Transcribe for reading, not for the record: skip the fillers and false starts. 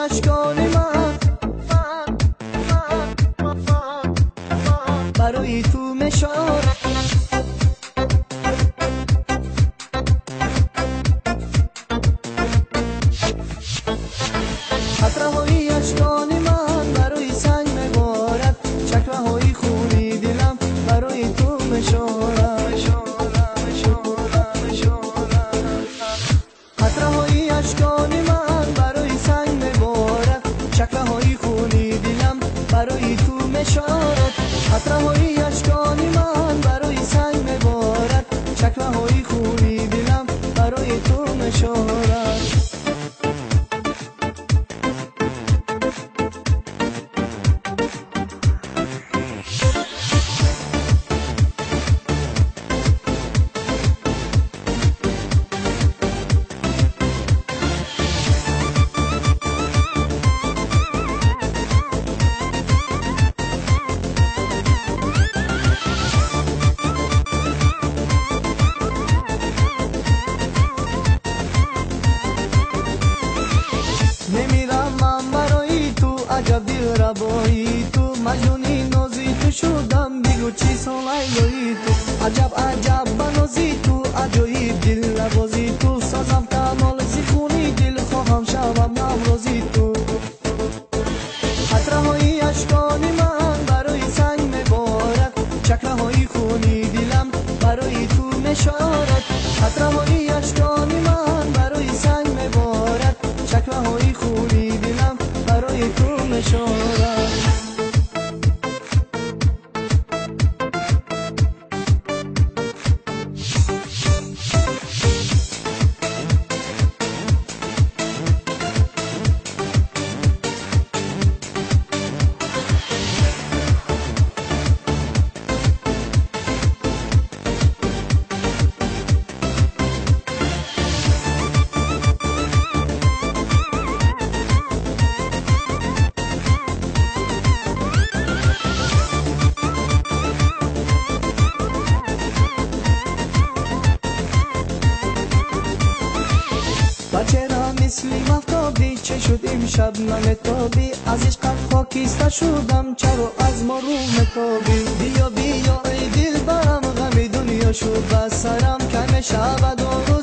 اشکان من برای تو مشارت، قطره های اشکان من برای سنگ مبارد، چکره های خونی دلم برای تو مشارت. قطره های اشکان من برای سنگ مبارد، چکره های خونی دلم برای تو مشارت. قطره های اشکان من برای سنگ مبارد، چکره های خونی دلم برای تو مشارت. عجب دلربایی تو، مجنونی نازی تو شدم، بگو چی سان لیلایی تو. عجب عجب بنازی تو، عجایب دلنوازی تو، سازم کمال زیخونی دل خواهم شوم نمرازی تو. قطره های اشکان من برای سنگ مبارد، چکره های خونی دلم برای تو مشارت. قطره های اشکان من برای سنگ مبارد، چکره های خونی دلم برای تو مشارت. چرا مثل مفتابی چه شد امشب نمیتابی؟ از عشقت خاکیسته شدم چرا از ما رو متابی؟ بیا بیا ای دلبرم، غم دنیا شد بر سرم، کم شود و روز